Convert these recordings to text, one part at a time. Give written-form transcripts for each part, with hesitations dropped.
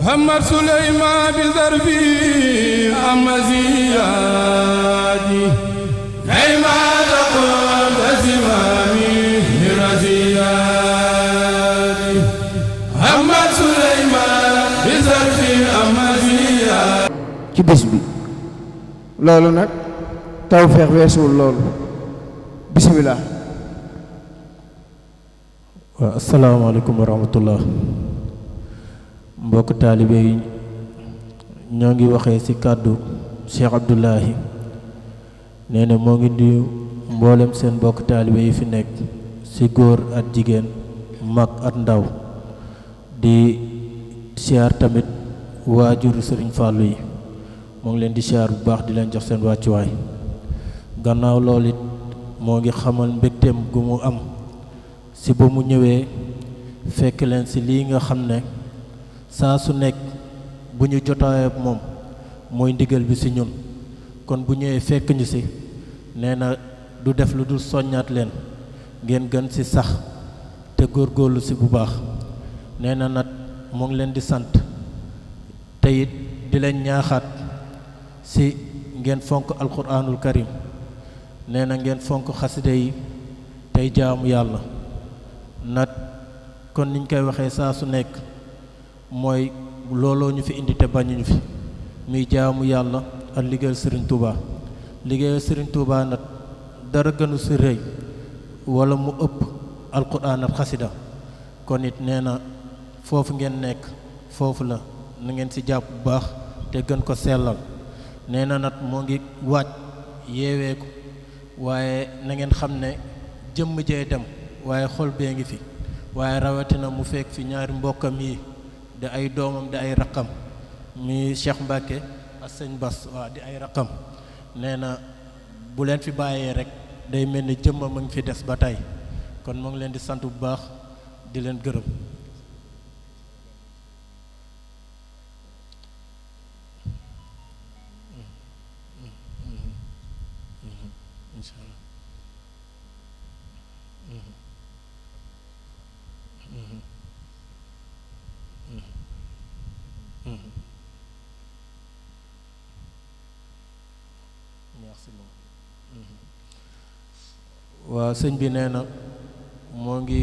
محمد سليمان بزربي أمزيادي كيما تقول زمامي رزيادي محمد سليمان بزربي أمزيادي ci bis bi loolu nag tawfeex weesuwul loolu bisimilah. waaw asalaamaaleykum wa rahmatullah mbokk taalibe yi ñoo ngi waxee ci kàddu Cheikh Abdoulahi nee na moo ngi nuyu mboolem seen mbokk taalibe yi fi nekk ci góor ak jigéen mag ak ndaw di siyaar tamit waajuru Sëriñ Fàllu yi moo ngi leen di siyaar bu baax di leen jox seen wàccuwaay gannaaw loolu it moo ngi xamal mbégteem gu mu am ci ba mu ñëwee fekk leen ci lii nga xam ne saa su nekk bu ñu jotaayee moom mooy ndigal bi ci ñun kon bu ñëwee fekk ñu ci nee na du def lu dul soññaat leen ngeen gën ci sax te góorgóorlu ci bu baax nee na nag moo ngi leen di sant te it di leen ñaaxaat ci ngeen fonk alquranul karim nee na ngeen fonk xaside yi tey jaamu yàlla nag kon niñ koy waxee saa su nekk mooy looloo ñu fi indi te bañuñu fi muy jaamu yàlla ak liggéeyal Serigne Touba liggéeyal Serigne Touba nag dara gënu ci rëy wala mu ëpp alquran ak xasida kon it nee na foofu ngeen nekk foofu la na ngeen ci jàpp bu baax te gën ko sellal nee na nag moo ngi waaj yeewee ko waaye na ngeen xam ne jëmm jee dem waaye xol bee ngi fi waaye rawatina mu fekk fi ñaari mbokkam yi di ay doomam di ay raqam mi Cheikh Mbacke ak sëñ Bass waaw di ay raqam nee na bu leen fi bàyyee rek day mel ni jëmmam a ngi fi des ba tey kon moo ngi leen di sant bu baax di leen gërëm. waaw sëñ bi nee na moo ngi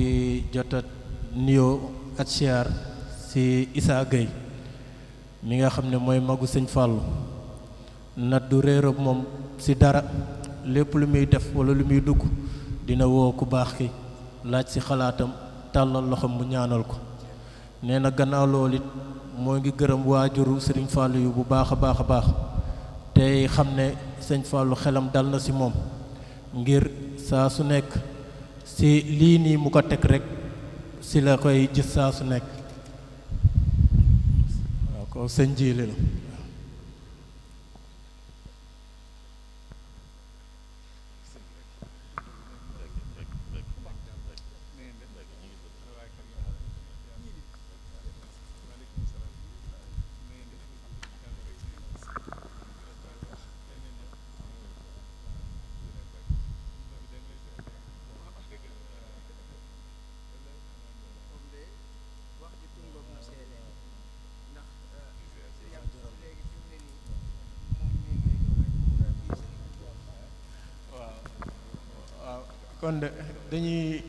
jota nuyoo ak siyaar ci Issa Gueye mi nga xam ne mooy magu sëñ Fàllu nat du réerab moom ci dara lépp lu muy def walla lu muy dugg dina woo ku baax ki laaj ci xalaatam tàllal loxoom mu ñaanal ko nee na gannaaw loolu it moo ngi gërëm waajuru sëriñ Fàllu yu bu baax a baax a baax tey xam ne sëñ Fàllu xelam dal na ci moom ngir saa su nekk ci lii nii mu ko teg rekk ci la koy gis saa su nekk waaw ko sëñ jiili la kon dañuy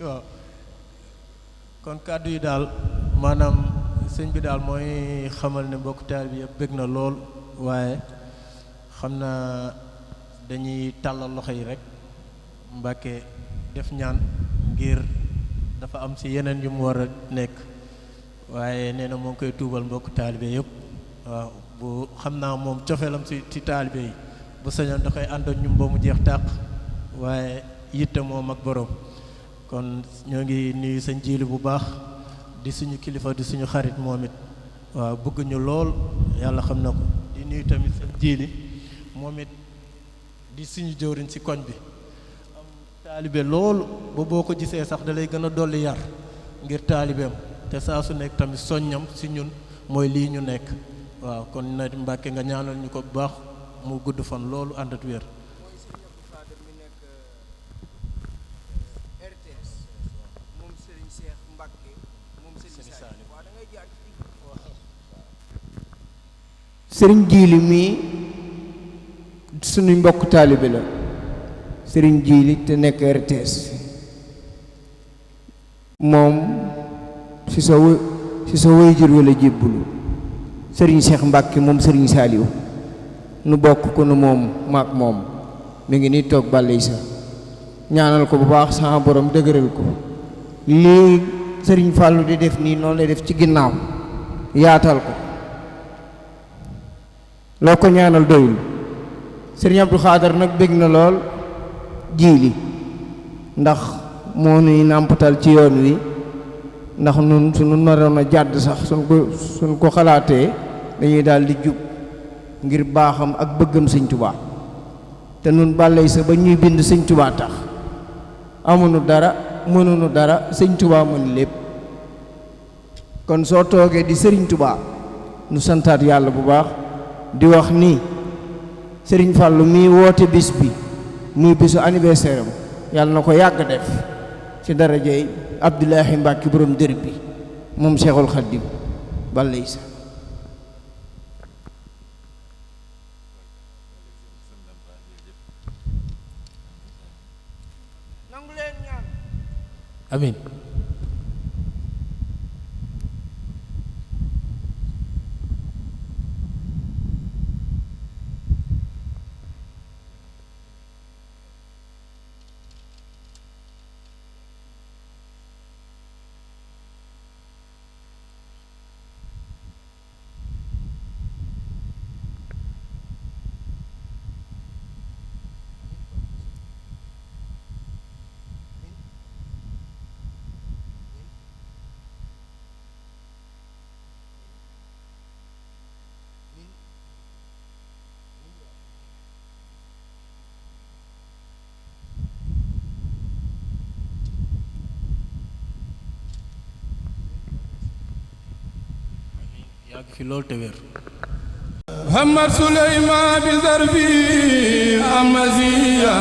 waaw kon kàddu yi daal maanaam sëñ bi daal mooy xamal ne mbokk taal bi yëpp bëgg na lool waaye xam naa dañuy tàllal loxo yi rek Mbàkke def ñaan ngir dafa am ci yeneen yu mu war a nekk waaye nee na moo ngi koy tuubal mbokk taalibe yëpp waaw bu xam naa moom cofeelam ci taalibe yi bu sañoon da koy àndoon ñum ba mu jeex tàq waaye yitte moom ak borom kon ñoo ngi nuyu sëñ jiili bu baax di suñu kilifa di suñu xarit moom it waaw bëgg ñu lool yàlla xam na ko di nuyu tamit sëñ jiili moom it di suñu jëwriñ ci koñ bi am taalibe loolu ba boo ko gisee sax da lay gën a dolli yar ngir taalibeem te saa su nekk tamit soññam ci ñun mooy lii ñu nekk waaw kon na Mbàkke nga ñaanal ñu ko bu baax mu gudd fan loolu ànd ak wér sëriñ jiili mii suñu mbokk taalibe la sëriñ jiili te nekk RTS moom ci sa waajur wala jébbulu sëriñ Cheikh Mbàkke moom sëriñ Saaliw nu bokk ko nu moom maak moom mi ngi nii toog bàlley sa ñaanal ko bu baax sama borom dëgëral ko lii sëriñ Fàllu di def nii noonu lay def ci ginnaaw yaatal ko loo ko ñaanal doyul sëriñ Abdou Xaadar nag bég na lool jiili ndax moo nuy nàmpatal ci yoon wi ndax nun suñu naroon a jàdd sax suñ ko xalaatee dañuy daal di jub ngir baaxam ak bëggam sëñ Tuubaa te nun bàlley sa ba ñuy bind sëñ Tuubaa tax amuñu dara mënuñu dara sëñ Tuubaa mën lépp kon soo toogee di sëriñ Tuubaa nu santaat yàlla bu baax di wax ni sëriñ Fàllu mii woote bis bi muy bisu anniversaire am yàlla na ko yàgg def ci darajey Abdoulahi Mbàkke borom dër bi moom Seexul Xaddim bàlley sa amin yàgg fi lool te wér Muhammad Suleymaan bi zarfi amaziyaji